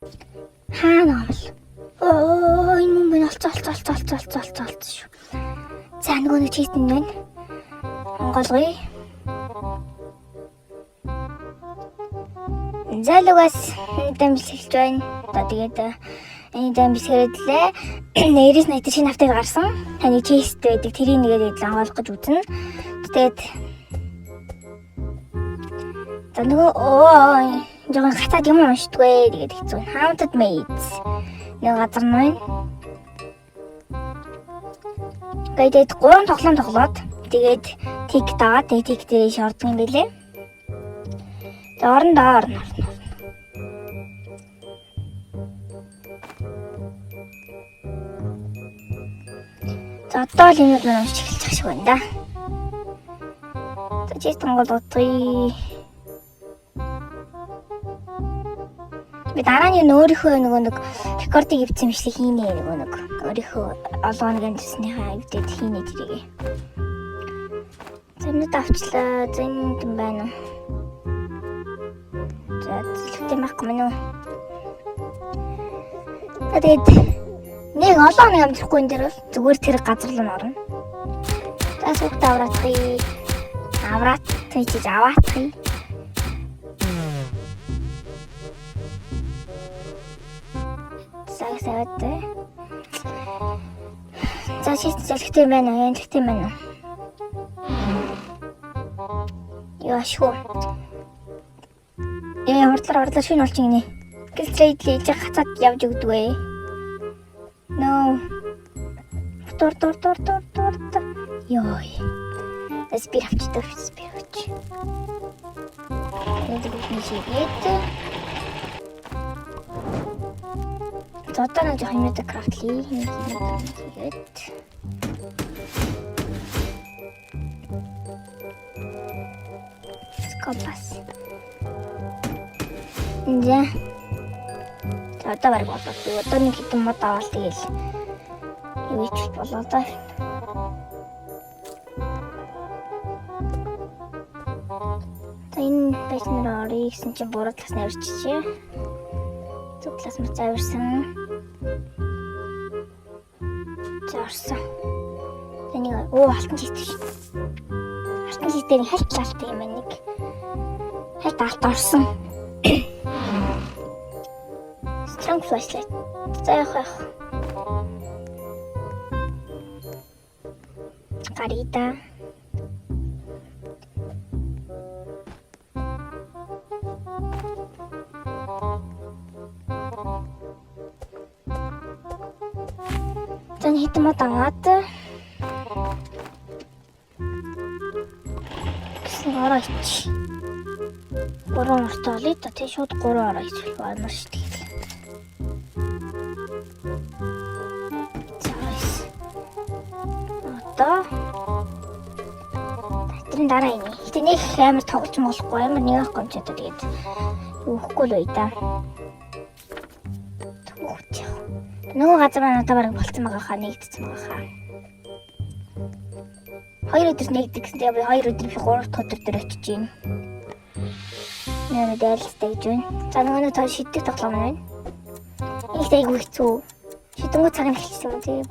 Хаана юм л? Оо, энэ мөн байна. Олцоо, олцоо, олцоо, олцоо, олцоо, олцоо, олцоо шүү. За, нөгөө нэг chest нь байна. Онгойлгоё. За, лугас дэмжлэг эхэлж байна. За, тэгээд энэ дэмжлэг хэрэглээ. Нэрээс найт шинэ update гарсан. Таны chest байдаг. Тэрийг нэгээд онгойлгох гэж үзнэ. Тэгээд за, нөгөө оо жоохон гацаад юм уншдаггүй. Тэгээд хэцүү. Haunted Maze. Нэг газар нь байна. Тэгээд гурван тоглоом тоглоод, тэгээд ticket аваад, тэгээд ticket дээр ордог юм билээ. Тэгээд орно доо, орно, орно. За, одоо л юмуд маань уншиж эхэлж байгаа шиг байна да. За, chest онгойлгодъё. Би дараа нь өөрийнхөө нөгөө нэг рекордыг ивдсэн бичлэг хийнэ, нөгөө нэг өөрийнхөө олон хоног амьдсныхаа ивдэд хийнэ тэрийг. За, нүд авчлаа. За, энэ юм байна уу? За, зэлхтэй байхгүй мэн үү? За, тэгээд нэг олон хоног амьдрахгүй энэ дээр бол зүгээр тэр газар руу орно. За, сүгт авраатгий. Авраат тийч аваатгий. За, савд. За, шийд зэлхтэй юм байна уу? Янзлэгтэй юм байна уу? Яа шүү. Ээ, хурдлаар хурдлаар шинэ болчих гинэ. Гэл трейд хийж хацаад явж өгдөг ээ. No. Тур тур тур тур тур. Йой. Spear авчдаг, spear авч. Тэгээд үгүй шигээд. За, одоо нэг жоох юмнуудыг craft лий. Хийгээд. Компас. За. За, одоо бараг болоо. Одоо нэг хэдэн мод аваад тэгэл юу ч болоо доо. За, энэ байшин руу оръё гэсэн чинь буруу талаас нь авчижээ. Зөв талаас нь авирсан. За, орсон. За, нэг оо алтан chest биш. Алтан chest дээр хальт алт юм байна нэг. Хальт алт орсон. Strong flashlight. За, явах явах. Гаръя да. За, хэдэн мод аваад гэсэн ороо ич. Гурван ортой олъё да. Тэг шууд гурван ороо ич амар шүү дээ. За, одоо тэрийн дараа ини. Гэтэ нэг их амар тоглож болохгүй, амар нэг байхгүй юм чи одоо тэгээд өгөхгүй л бай да. Түүх яах. Нөгөө газар маань одоо бараг болцсон байгаа хаа, нэгдсэн байгаа хаа. 2 өдөр нэгдэг гэсэн. Тэгээ би 2 өдөр би 3 дахь өдөр дээр очиж гин. Нэр дайлцтай гэж байна. За, нөгөө нэг шиддэг тоглоом байна. Их айгүй хэцүү. Шидэнгүү цаг нь эхэлсэн юм тий.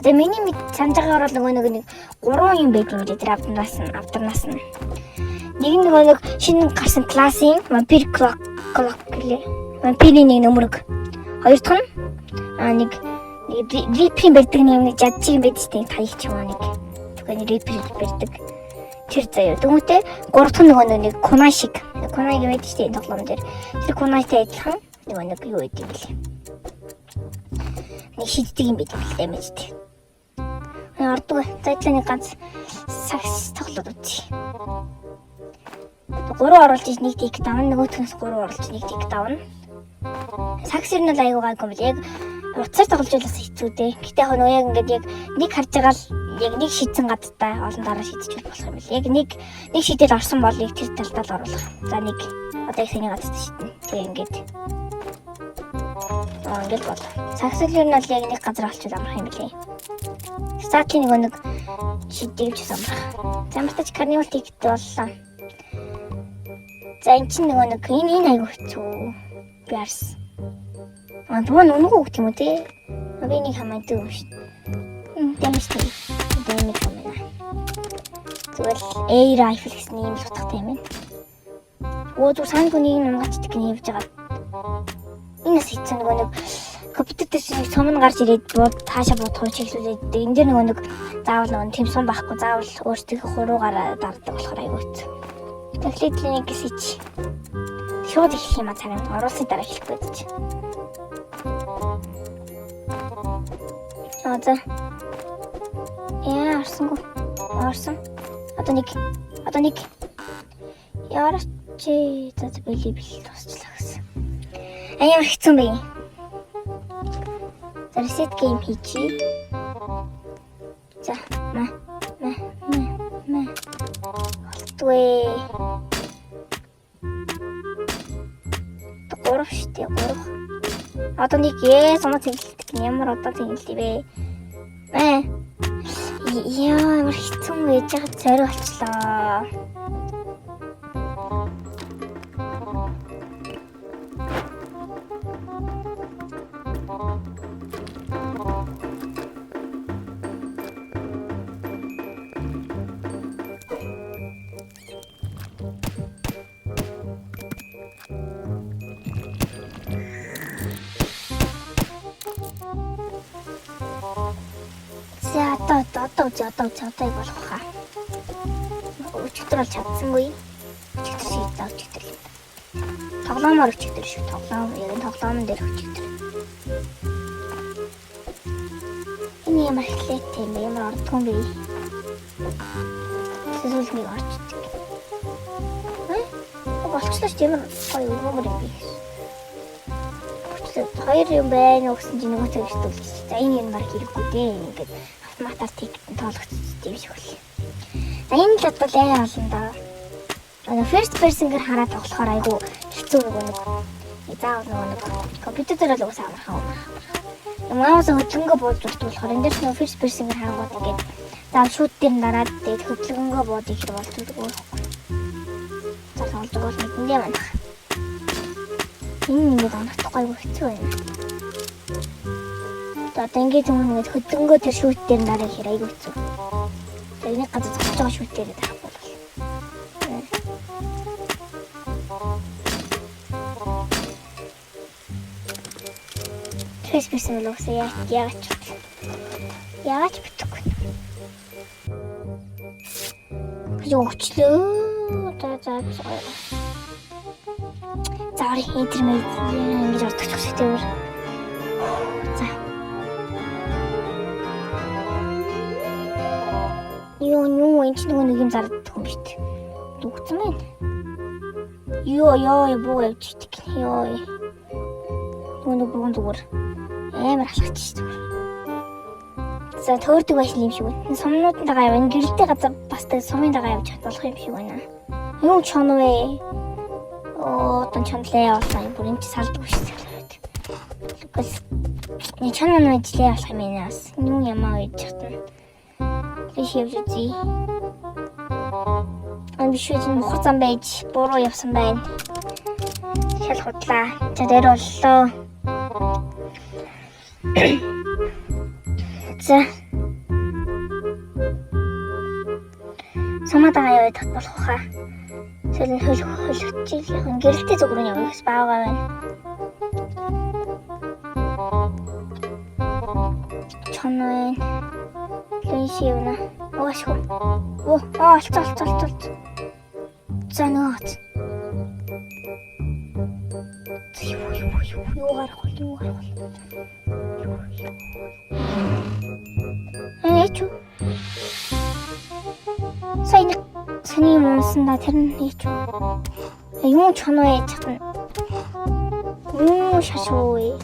Тэгээ миний мэд санаж байгаагаар бол нөгөө нэг гурван юм байдаг юм лээ тэр авдарнаас нь авдарнаас нь. Нэг нь нөгөө нэг шинэ гарсан классын вампир clock clock гэлээ. Вампирийн нэг нөмрөг. Хоёр дахь нь нэг нэг reaper барьдаг нэг нэг жадчиг юм байдаг шүү дээ. Таяг ч юм уу нэг. Түүний reaper барьдаг. Тэр заяа. Дөнгөтэй гурав дахь нь нөгөө нэг kunai шиг. Kunai гэдэг шүү дээ энэ тоглоом дээр. Тэр kunai-тай адилхан нөгөө нэг юу байдаг юм бэлээ. Нэг шиддэг юм байдаг л damage-тэй. Ордог. За, нэг ганц сакс тоглоод үзье. Гурван оруулж иж нэг ticket авна, нөгөөхнөөс гурван оруулж нэг ticket авна. Сакс ер нь бол айгүй гайгүй юм бэл. Яг утсаар тоглож байлаас хэцүү дээ. Гэтэ яг нөгөө яг ингээд яг нэг харж байгаа л яг нэг шидсэн гадтай олон дараа шидчихвэл болох юм бэл. Яг нэг нэг шидэл орсон бол яг тэр талдаа л оруулах. За, нэг одоо яг саний гадтай шиднэ. Тэгээ ингээд аа ингээд бол. Саксэл ер нь бол яг нэг газар олчвол амарх юм билээ. Статийн нөгөө нэг шиддэг ч бас амарх. За, ямар ч carnival ticket боллоо. За, эн чинь нөгөө нэг энэ айгүй хэцүү. Би харсан. А буу нь үнэгүй гэх юм уу те? Би нэг хамаадаг юм шүү. Дэмэж тийм. Дэмэж юм байна. Зүгээр л air rifle гэсэн ийм л утгатай юм байна. Өө зүг санг нэг нь унгачдаг нь явж байгаа. Энэ бас хэцүү нөгөө нэг компьютер дээр чинь сум нь гарч ирээд бууд таашаа буудах уу чиглүүлээд энэ дээр нөгөө нэг заавал нөгөө тэм сум байхгүй заавал өөртөө хуруугаараа дарддаг болохоор айгүй хэцүү. Тэгэхээр нэг гэсэж шууд эхлэх юм а цаг нь оруулсны дараа эхлэх гэж. Аа за. Яа, орсонгүй. Орсон. Одоо нэг. Одоо нэг. Яарч за за били бил тусчлаа гэсэн. Аяа хэцүү бэ. За reset game хийчихье. За мэ мэ мэ мэ. Болтгүй. 3 штэ 3. Одоо нэг сумаа цэнгэлдэг. Ямар одоо цэнгэлдэг бэ? Мэ. Яа, ямар хэцүү байж байгаа зориг болчлоо. За одоо одоо одоо одоо одоо болох хаа. Өчигдөр бол чадсангүй. Өчигдөр шийдлээ өчигдөр. Тоглоомоор өчигдөр шүү. Тоглоом яг энэ тоглоомн дээр өчигдөр. Энэ ямар эхлэлтэй юм бэ? Ямар ордгоо юм бэ? Эсвэл нэг орчдөг. Э? Болчлоо шүү. Ямар гоё өргөмөр юм бэ? Болчлоо. Хоёр юм байна уу гэсэн чинь нөгөө тэгж төлчих. За энэ юм баг хэрэггүй дээ. Ингээд автоматар тикет тоологдсон юм шиг үл. За энэ л одоо лай олон даа. Одоо first person-гээр хараад тоглохоор айгүй хэцүү нөгөө нэг заавал нөгөө нэг компьютер дээр л уусаа амархан амархан. Маус хөдөлгөөнгөө бууж болдог болохоор энэ дээр нөгөө first person-гээр харангууд ингээд заавал шүүд дээр нь дараад тэгээд хөдөлгөөнгөө бууд ихэр болдог байхгүй. За тоглодог бол мэдэндээ манах. Энэ ингээд онохдохгүй айгүй хэцүү байна. За одоо ингээд юм ингээд хөдөлгөөнгөө тэр шүүд дээр нь дараа ихэр айгүй хэцүү. Тэгээд нэг газар зогсож байгаа шүүд дээр дарахгүй бол. First person л уусаа яагаад ч яагаад ч битгэхгүй. Юу өчлөө. За за за. За ори интермед ингэж ордог ч гэсэн тэр. За. Юу юу энэ ч нөгөө нэг юм зарддаг юм шүү дээ. Дүгцэн байна. Йоо ёо буу явчихдаг. Йоо. Нөгөө нэг буган зүгээр амар алхаж шүү зүгээр. За төөрдөг байсан юм шиг байна. Сумнуудын дагаа яв. Энэ гэрэлтэй газар бас тэг сумын дагаа явж болох юм шиг байна. Юу чон вэ? Оо, одоо чонлээ явуулсан юм. Бүр энэ чи салдгүй шүү дээ. Лукас нэг чон мөн ажиллаа явуулах юм байна бас. Юу ямаа гэж чадна. Тийш явж үзье. Ам биш үү мухар зам байж буруу явсан байна. Шал худлаа. За дээр боллоо. За. Сумаа дагаа яваад болох хаа. Тэгэл хөл хөлчил яг гэрэлтэй зүг рүү явах гэж баага байна. Чон байна. Лүнш явна. Угаашгүй. Оо, олцоо олцоо олцоо. За нөгөө. Юу юу юу юу гарах вэ? Юу гарах вэ? Юу юу. Ээ чүү. Сайн нэг сони юм унсан да тэр нь яач вэ? Юу чоноо яаж чадна? Юу шашуу вэ?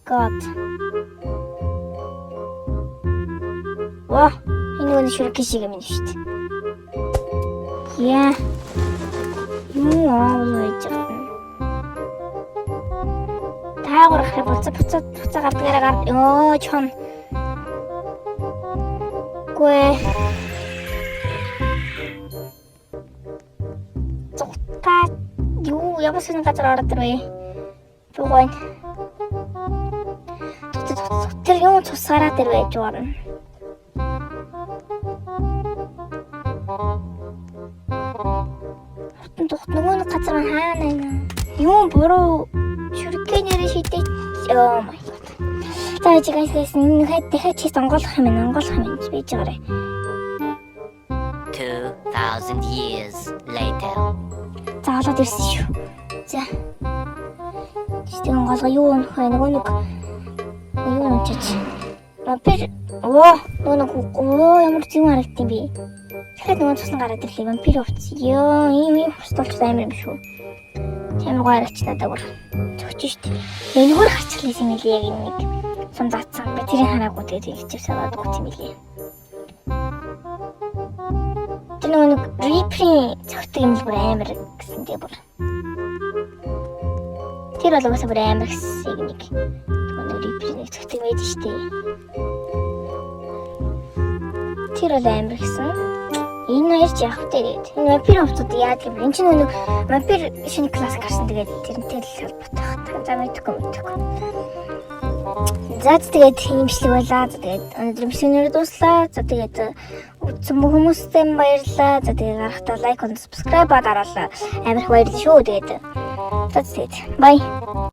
God. Ва, энэ нэг шүрк шиг юм шүү дээ. Яа. Юу аав байж чадна? Таагур ахыг буцаа буцаа буцаа гардгаараа гар. Ёо чон. Гүй. Зугтаа юу Ямар сонин газар ороод ирвэ? Буугай. Тэр юм цус гараад ирвэ гэж байна. Хутан тухт нөгөө нэг газар нь хаана юм? Юм буруу шүркэнээрээ шидэж. Oh my god. За guys guys, энэ дахиад chest онгойлгох юм байна. Онгойлгох юм байна. Бийж байгаарай. 2000 years later. За, олоод ирсэн шүү. За. Chest онгойлго юу өнөх вэ? Нөгөө нэг юу нүчиж. Вампир оо, нөгөө нэг оо, ямар зүг харагдсан бэ? Тэгэхээр нөгөө цусны гараад ирлээ. Вампир хувцас. Йоо, ийм ийм хувцас болчих амар юм шүү. Тийм гоё харагч надад бүр. Зөгч штт. Энэгээр гарчлаа юм лээ, яг энэ нэг сум заацсан. Би тэрийг хараагүй, тэгээд ингэж саваад гут юм лээ. Тэр нөгөө нэг Reaper-ийн цогтөг юм л бүр амар гэсэн, тэгээ бүр. Тэр бол угаасаа бүр амар гэсэн, яг нэг нөгөө нэг Reaper-ийн нэг цогтөг байж штэ. Тэр бол амар гэсэн. Энэ хоёр ч явах вэ тэгээд. Энэ вампир хувцууд яадаг юм бэ? Энэ чинь нөгөө вампир шинэ class гарсан, тэгээд тэрнтэй л холбоотой хат. За, мэдэхгүй мэдэхгүй. За, тэгээд имжлэг байлаа. За, тэгээд өнөөдөр имжлэг дууслаа. За, тэгээд үзсэн бүх хүмүүстээ баярлалаа. За, тэгээд гарахтаа like, subscribe дараалаа. Амар их баярлалаа шүү. Тэгээд за, тэгээд bye.